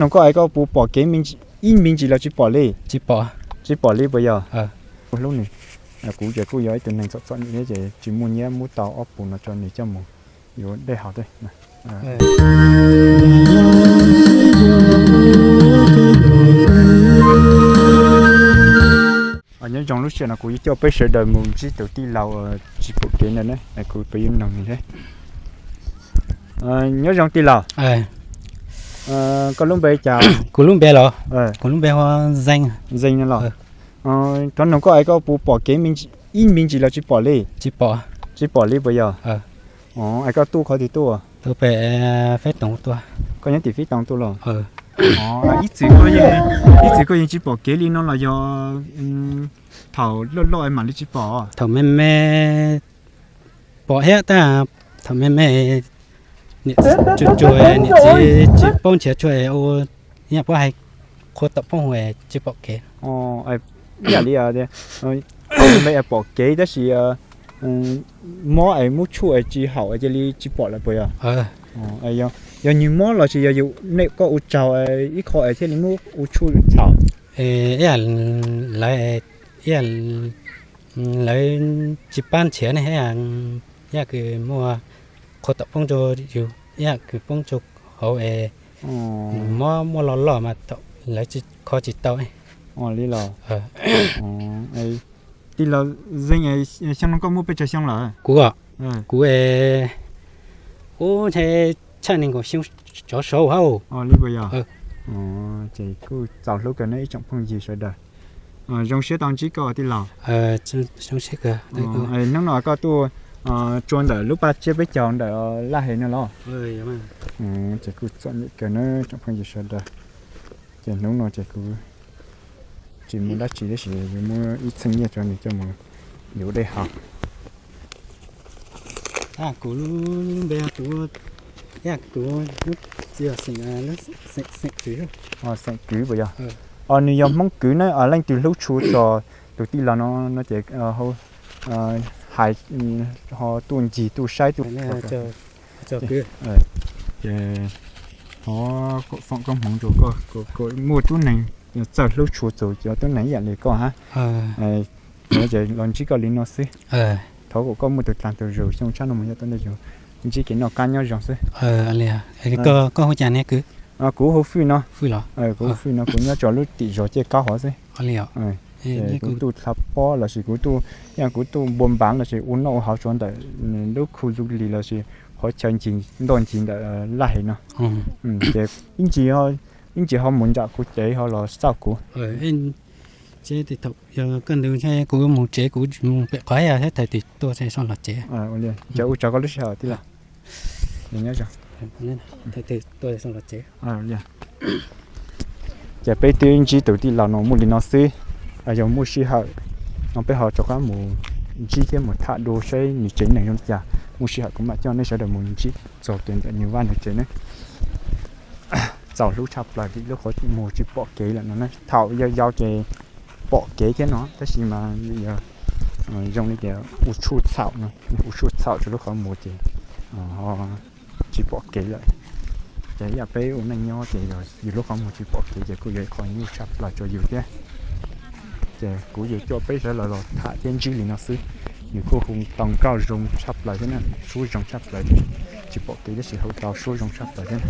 No koj es koj puas pom kev ib me ntsis los tsis pom li? Tsis pom li puas yog? Hlub nws, kuv ces kuj yog ib tug neeg txom txom nyem thiab ces tsis muaj nyiaj muab tau ob puas no tso nws coj mus yuav dej haus thiab. Nyob zoo, lub sij hawm no kuv yuav coj peb sawv daws mus ntsib tus tij laug tsis pom kev ntawm no, kuv peb yuav nug nws thiab. Nyob zoo tij laug, koj lub npe li cas? Kuv lub npe los? Kuv lub npe hu Zeej no los? Thov nug koj es koj puas pom kev ib me ntsis los tsis pom li? Tsis pom li puas yog? Es koj tuaj qhov twg tuaj? Koj nyob tim Fib Toos tuaj los? Ib txwm koj yeej tsis pom kev li no los yog thaum loj loj mam li tsis pom? Thaum me me pom thiab tab, thaum me me niam txiv tsuag tsuag, niam txiv tsis paub nrhiav tshuaj ua, yam puab hais qhua tom phooj hu tsis pom kev. Ib yam li pom kev tab sis mob es muab tshuaj es tsis haum cia li tsis pom lawm puas yog? Yog nws mob los sis yog yus, nej koj ua tsaug ib qho es thiaj li muab ua tshuaj txhaum? Ib yam lawv, ib yam lawv tsis pab nrhiav ne, ib yam kws muaj qhua tom poob rau yus, ib yam kws poob rau hauv es mob muaj loj loj mas lawv kho tsis tau. Li los. Tij laug Zeej, xyoo no koj muaj pes tsawg xyoo lawm? Kuv, kuv, kuv nthe tshaj nees nkaum xyoo tsov saud hab. Li puas yog? Ces kuj txaus hlub kawg nawb ib tsoom phooj ywg sawv daws. Zoo siab tau ntsib koj tij laug. Hnub no koj tuaj tsua ntawm lub paj tsiab peb caug ntawm Laj Hes no los? Ces kuj txom nyem kawg nawb tsoom phooj ywg sawv daws. Ces hnub no ces kuv tsis muaj dab tsi tab sis yuav muab ib txheej nyiaj rau nws coj mus yuav dej haus. Kuv lub npe, kuv, kuv lub txiv xeem, xeem Kwv. Xeem Kwv puas yog? Nws yog Hmoob Kwv na. Leej twg hlub tshua txog tus tij laug no no ces hais, ho tuaj ncig tuaj saib tuaj. Ces ho kom foom koob hmoov rau koj, muaj tub neeg txawj hlub tshua txog cov tub neeg ib yam li koj hab. Ces los ntsib koj li no xwb. Thov kom koj muaj tug dlaag tug zug xyoo tshab no mus yog tuaj ntej yug ntsib kev noj qab nyob zoo xwb. Koj hu cas ne kwv? Kuv hu Fwj no. Kuv hu Fwj no, kuv nyob rau lub tim zos Ciaj Kaub hov xwb. Kuv tuaj dlha pob lossis kuv tuaj, yog kuv tuaj npua npav lossis ua noj ua haus rau ntawm lub khu du lịch lossis qhov chaw ncig ntoj ncig ntawm Laj Hes no. Ces ib ntsis, ib ntsis ho mus nram kuv tsev ho los xauj kuv. Yog koj ntus kuv mus tsev kuv mus pem qhov thiab thaum twg tuaj so los tsev. Ces ua tsaug koj lub sij hawm tij laug. Ces peb twb ntsib tus tij laug no muaj li no xwb. Yog muaj sij hawm no peb ho rov qab mus ntsib thiab mus tham dua saib nws tsev neeg zoo li cas. Muaj sij hawm kuv mam coj nej sawv daws mus ntsib txog kev ntawm nws vaj nws tsev ne. Txaus hlub tshaj plaws vim lub qhov muag tsis pom kev lawm no na. Thaum yau yau ces pom kev thiab no tab sis mas yog zoo li tias ua tshuaj txhaum no, ua tshuaj txhaum rau lub qhov muag ces ho tsis pom kev lawm. Ces ib yam peb ua neej nyob ces yog yus lub qhov muag tsis pom kev ces kuj yog ib qho nyuaj tshaj plaws rau yus thiab. Ces kuv yuav coj peb sawv daws los tham thiab ntsib li no xwb. Nws kuj hu tau nkauj zoo tshaj plaws thiab na, suab zoo tshaj plaws, tsis pom kev tab sis hu tau suab zoo tshaj plaws thiab na.